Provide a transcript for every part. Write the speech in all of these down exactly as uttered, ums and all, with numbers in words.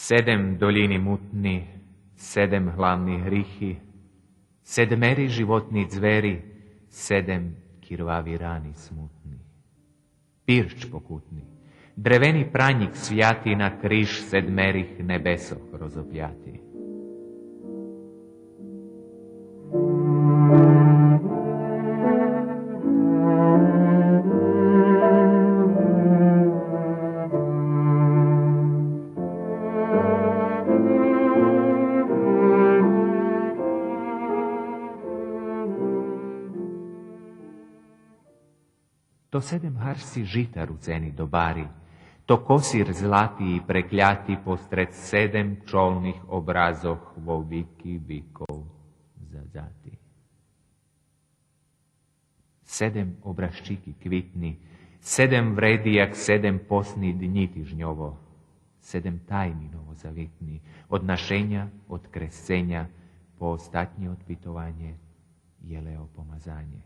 Седем долїни мутни, седем главни грихи, седмери животни дзвери, седем кирвави рани смутни. Пирч покутни, древени пранїк святи на криж седмерих небесох розопяти. То седем гарсци жита руцени до бари, то косир злати и прекляти постред седем чолних образох во вики виков задзати. Седем образчики квитни, седем вреди як седем посни днї тижньово, седем тайни новозавитни, од нашеня, од кресценя, по остатнє одпитованє, єлео помазанє.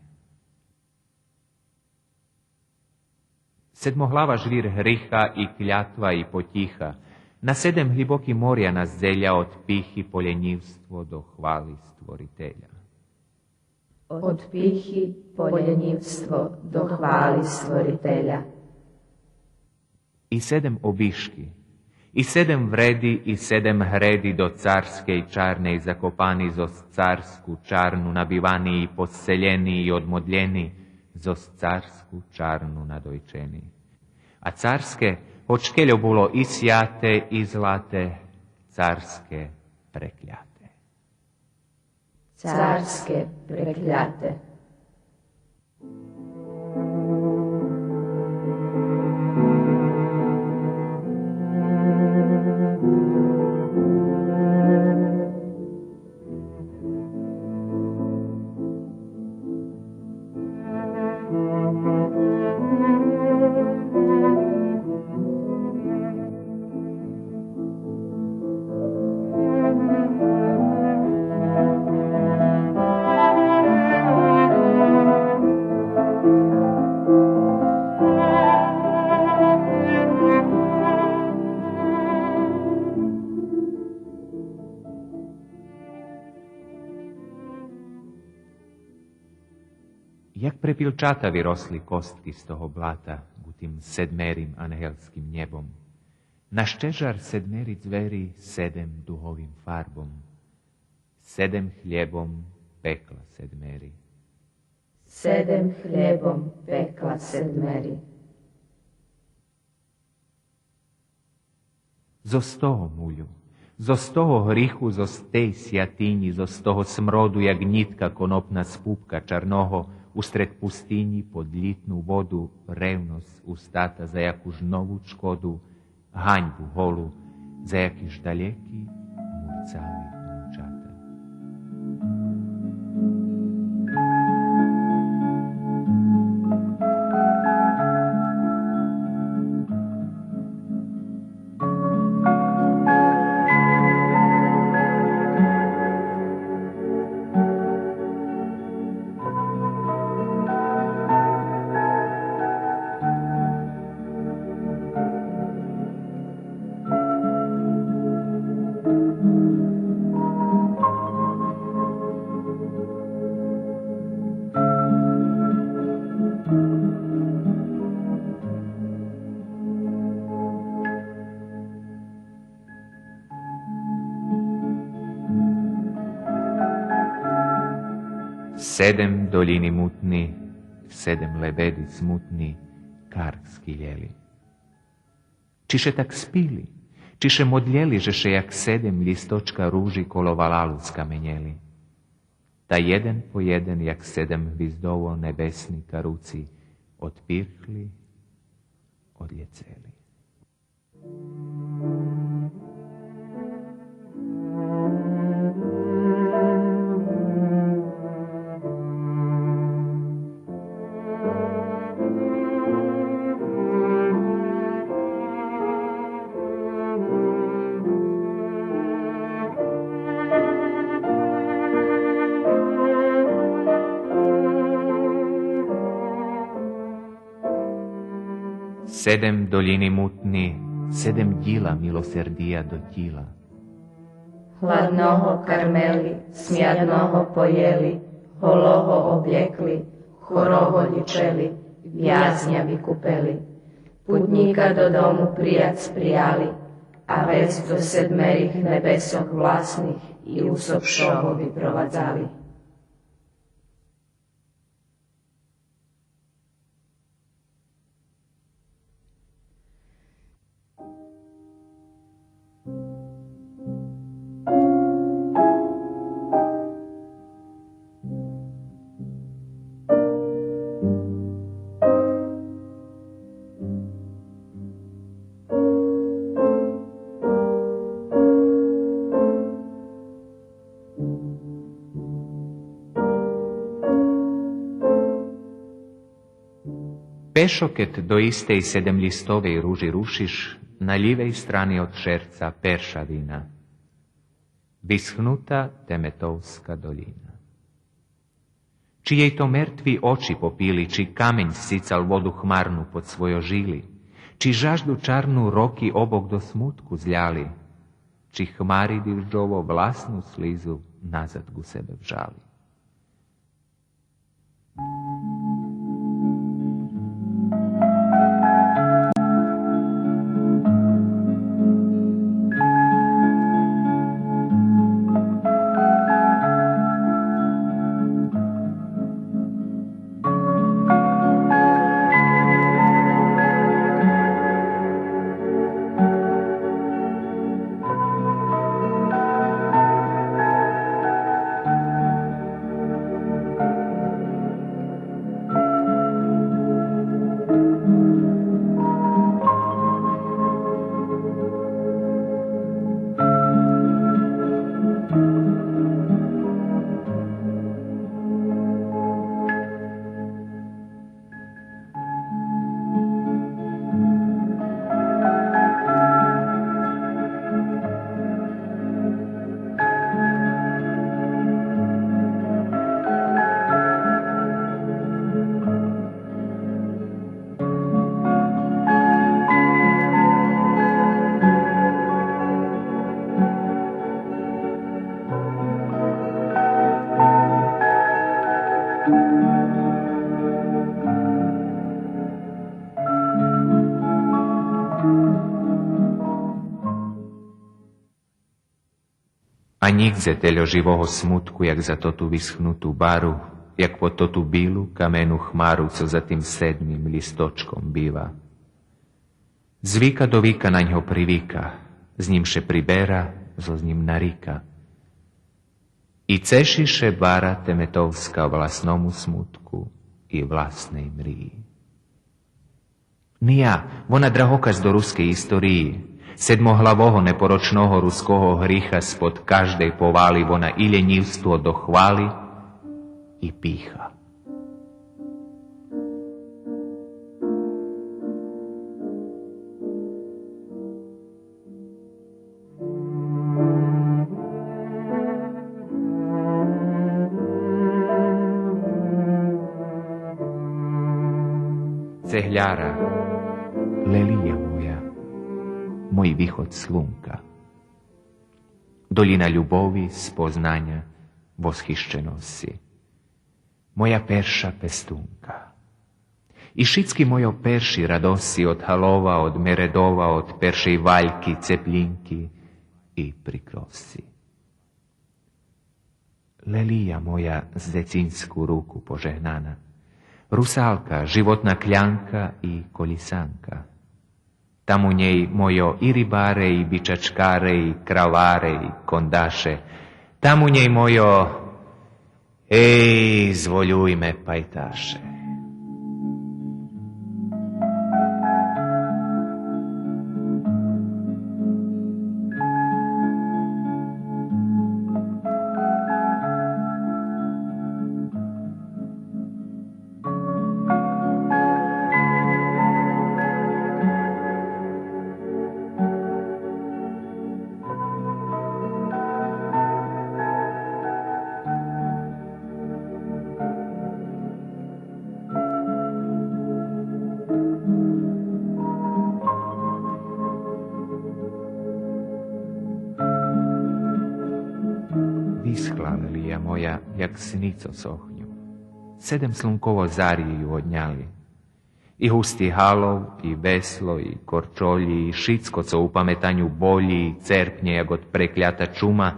Седмоглава жвир гриха и клятва и потїха, на седем глїбоки моря нас дзеля од пихи по лєнївство до хвали Створителя. Од пихи по лєнївство до хвали Створителя. И седем обишки, и седем вреди, и седем греди до царскей чарней закопани, зоз царску чарну набивани и посцелєни и одмодлєни, зоз царску чарну надойчени. А царске, гоч кельо було и святе, и злате, царске прекляте. Царске прекляте. Як препилчата виросли костки з того блата гу тим седмерим ангелским нєбом, на щежар седмери дзвери седем дуговим фарбом, седем хлєбом пекла седмери. Седем хлєбом пекла седмери. Зоз того мулю, зоз того гриху, зоз тей святинї, зоз того смроду, як нїтка конопна з пупка чарного, устред пустинї под лїтну воду, ревносц устата за якуж нову чкоду, ганьбу голу за якиш далєки мурцави мунчата. Седем долїни мутни, седем лебеди смутни, карк скилєли. Чи ше так спили, чи ше модлєли же ше як седем лїсточка ружи коло валалу скаменєли. Та єден по єден, як седем гвиздово небесни каруци, одпирхли, одлєцели. Седем долїни мутни, седем дїла милосердия до тїла. Гладного кармели, смядного поєли, голого облєкли, хорого лїчели, вязня викупели. Путнїка додому прияц прияли, а вест до седмерих небесох власних и усопшого випровадзали. Пешо кед до истей седемлїстовей ружи рушиш, на лївей страни од шерца перша вина. Висхнута Теметовска долїна. Чи єй то мертви очи попили, чи камень сцицал воду хмарну под свойо жили, чи жажду чарну роки обок до смутку зляли, чи хмари дивжово власну слизу назад ґу себе вжали. А нїґдзе тельо живого смутку, як за тоту висхнуту бару, як под тоту билу камену хмару, цо за тим седмим лїсточком бива. З вика до вика на ньго привика, з нїм ше прибера, зоз нїм нарика. И цеши ше бара Теметовска власному смутку и власней мриї. Ния, вона драгоказ до рускей историї, седмоглавого непорочного руского гриха спод каждей повали вона и лєнївство до хвали и пиха. Цегляра, лелия моя, мой виход слунка. Долїна любови, спознаня, восхищеносци. Моя перша пестунка. И шицки мойо перши радосци од Галова, од Мередова, од першей вальки, цеплїнки и прикросци. Лелия моя з дзецинску руку пожегнана, русалка, животна клянка и колїсанка. Там у нєй мойо и рибаре, и бичачкаре, и краваре, и кондаше. Там у нєй мойо, ей, зволюйме, пайташе. Висхла лелия моя, як сни цо сохню. Седем слунково зарї ю одняли. И густи галов, и весло, и корчолї, и шицко цо у паметаню болї и церпнє як од преклята чума,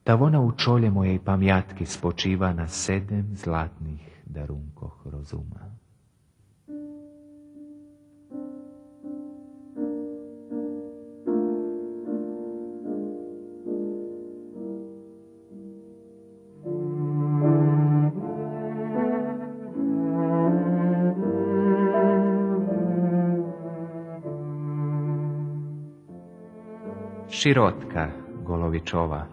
та вона у чолє моєй памятки спочива на седем златних дарункох розума. Широтка Головичова,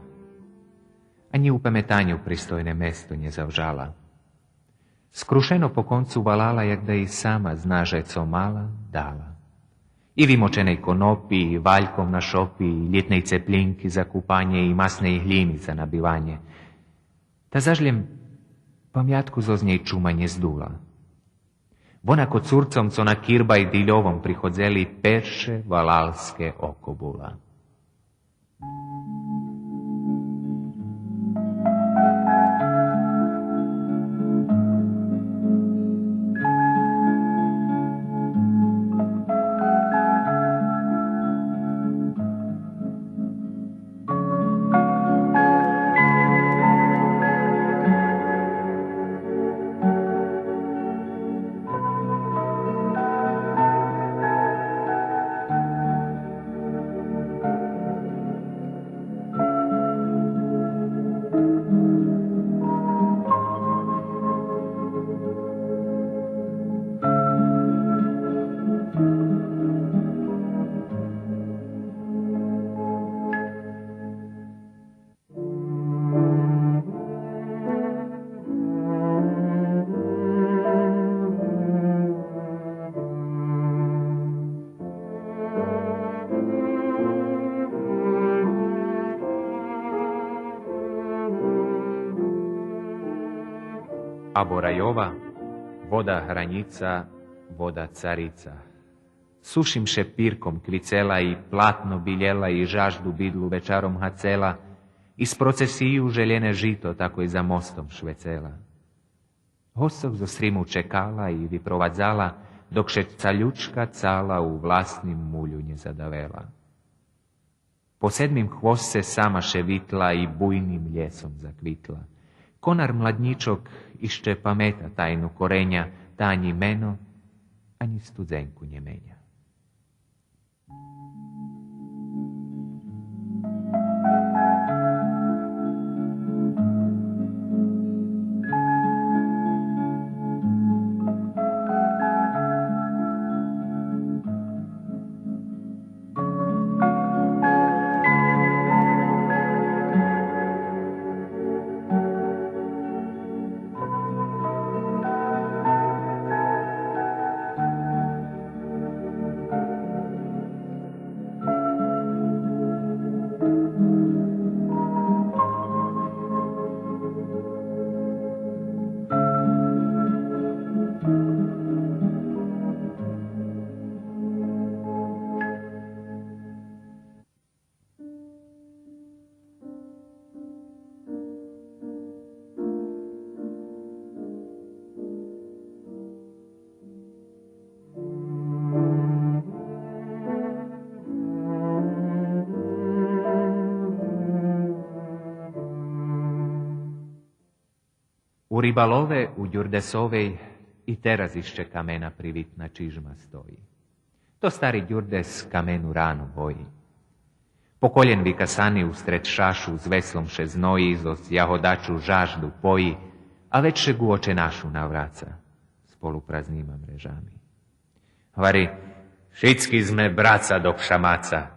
анї у паметаню пристойне место нє завжала. Скрушено по концу валала, як да и сама зна же цо мала, дала. И вимоченей конопи, и вальком на шопи, и лїтней цеплїнки за купанє, и масней глїни за набиванє. Та заш лєм памятку зоз нєй чума нє здула. Вона ко цурцом, цо на кирбай дильовом приходзели, перше валалске око була. Або Райова, вода гранїца, вода царица. Сушим ше пирком квицела и платно билєла и жажду бидлу вечаром гацела, из процесию желєне жито такой за мостом швецела. Госцох зоз Сриму чекала и випровадзала, док ше цалючка цала у власним мулю нє задавела. По седмим хвосце сама ше витла и буйним лєсом заквитла. Конар младнїчок ище памета тайну кореня, та анї мено, анї студзенку нє меня. Рибалове, у Дюрдесовей и тераз ище камена привитна чижма стої. То стари Дюрдес камену рану гої. По колєн викасани устред шашу з веслом ше зної, зоз ягодачу жажду пої, а вец ше ґу оченашу навраца з полупразнима мрежами. Гвари: „Шицки зме браца до пшамаца.“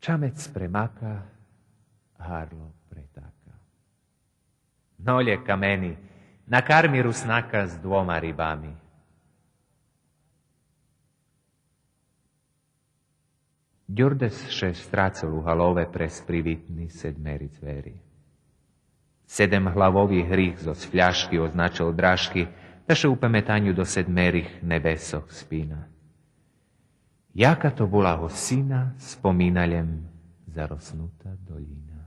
Чамец премака, гарло претака. „Но лє камени, накарми Руснака з двома рибами.“ Дюрдес ше страцел у галове през привитни седмери дзвери. Седемглавови грих зоз фляшки означел Дражки, та ше у паметаню до седмерих небесох спина. Яка то була госцина, спомина лєм зароснута долїна.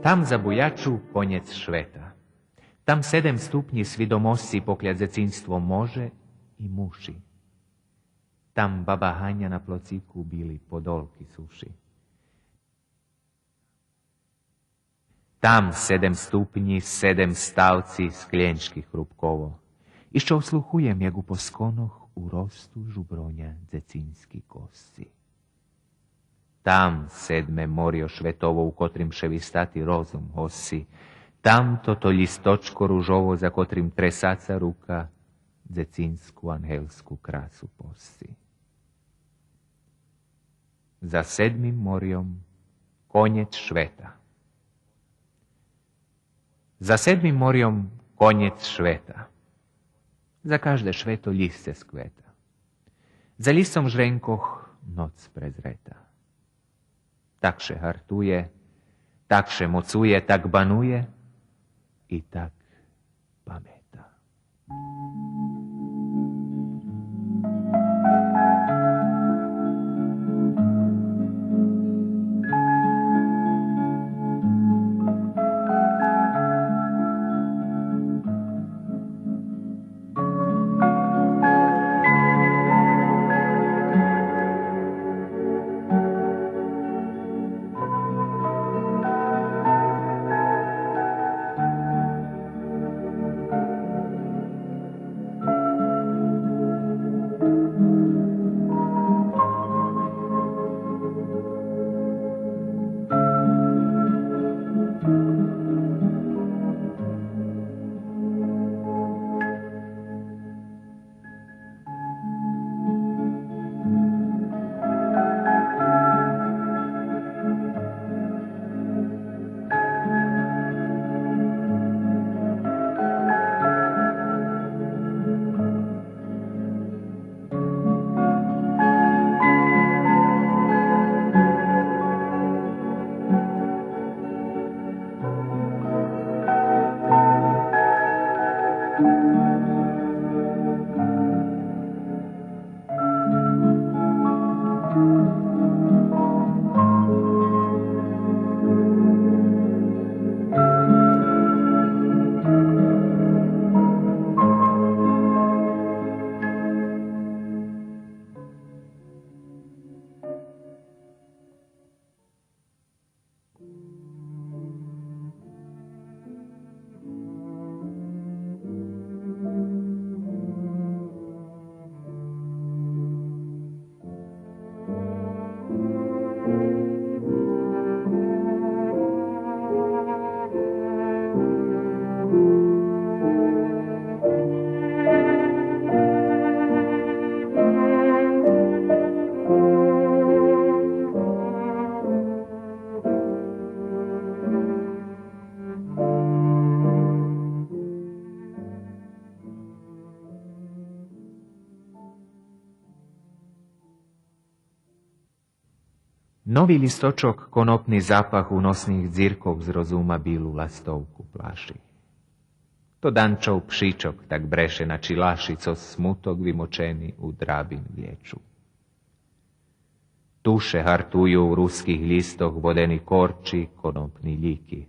Там за Буячу конєц швета. Там седем ступнї свидомосци покля дзецинство може и муши. Там баба Ганя на плоцику били подолки суши. Там седем ступнї, седем ставци, склєнчки хрупково. И што ослухуєм, як у посконох уросту жуброня дзецински косци. Там седме морйо шветово, у котрим ше вистати розум госци. Там тото лїсточко ружово, за котрим тресаца рука дзецинску ангелску красу посци. За седмим морйом конєц швета. За седмим морйом конєц швета. За кажде швето лїсце сквета. За лїсцом жренкох ноц презрета. Так ше гартує, так ше моцує, так банує и так памета. Нови лїсточок конопни запах у носних дзиркох з розума билу ластовку плаши. То данчов пшичок так бреше на чилаши, цо смуток вимочени у драбин влєчу. Ту ше гартую у руских лїстох водени корчи, конопни лїки.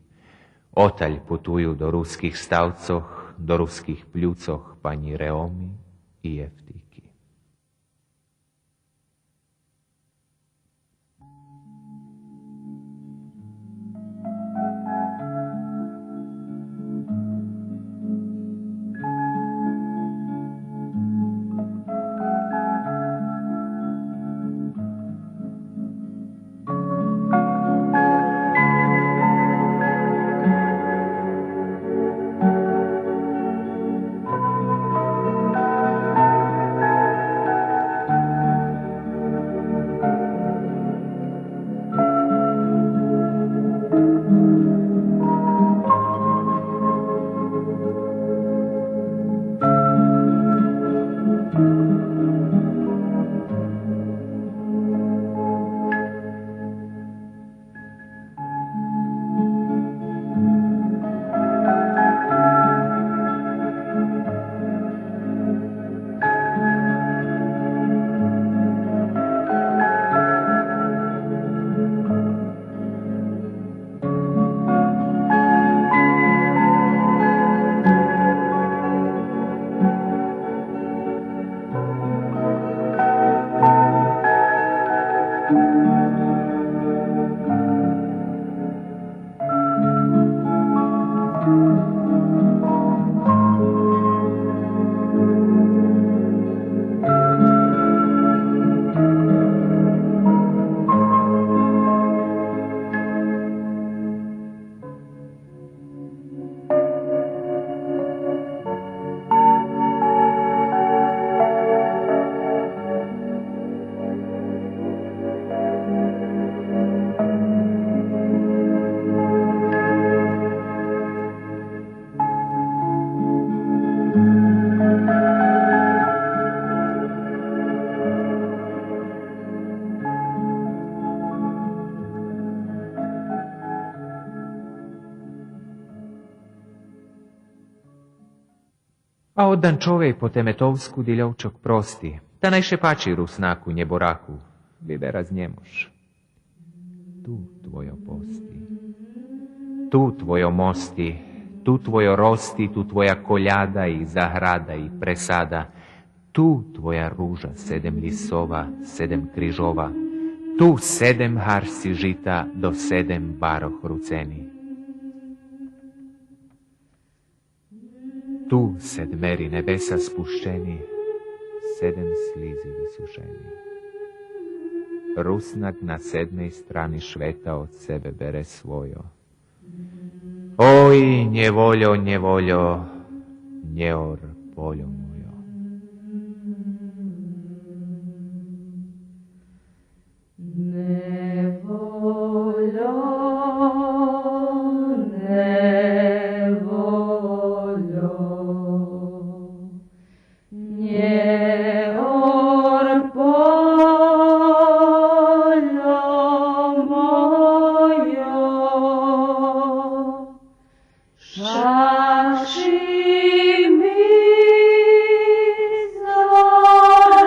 Оталь путую до руских ставцох, до руских плюцох панї Реоми и Євтики. А од Данчовей по Теметовску дильовчок прости, та най ше пачи Руснаку, нєбораку, виберац нє мож. Ту твойо пости, ту твойо мости, ту твойо рости, ту твоя коляда и заграда и пресада, ту твоя ружа седем лїсова, седем крижова, ту седем гарсци жита до седем барох руцени. Ту сед мери небеса спущени, седем слїзи висушени. Руснак на седмей страни швета од себе бере свойо. Ой, нєвольо, нєвольо, нєор, польо мойо. Нєвольо, нєвольо, нєор, польо мойо. Шаши ми зорала,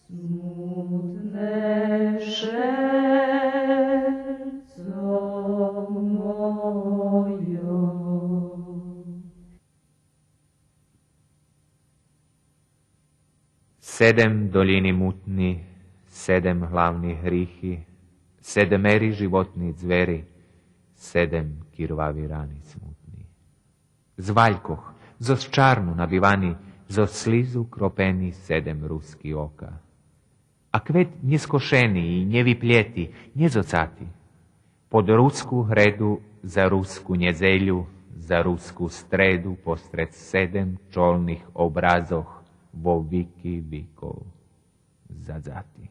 смутне шерцо мойо. Седем долїни мутни, седем главни грихи, седмери животни дзвери, седем кирвави рани смутни. З валькох, зоз чарну набивани, зоз слїзу кропени седем руски ока. А квет нєскошени и нєвиплєти, нєзоцати. Под руску греду, за руску нєдзелю, за руску стреду, постред седем чолних образох, во вики виков задзати.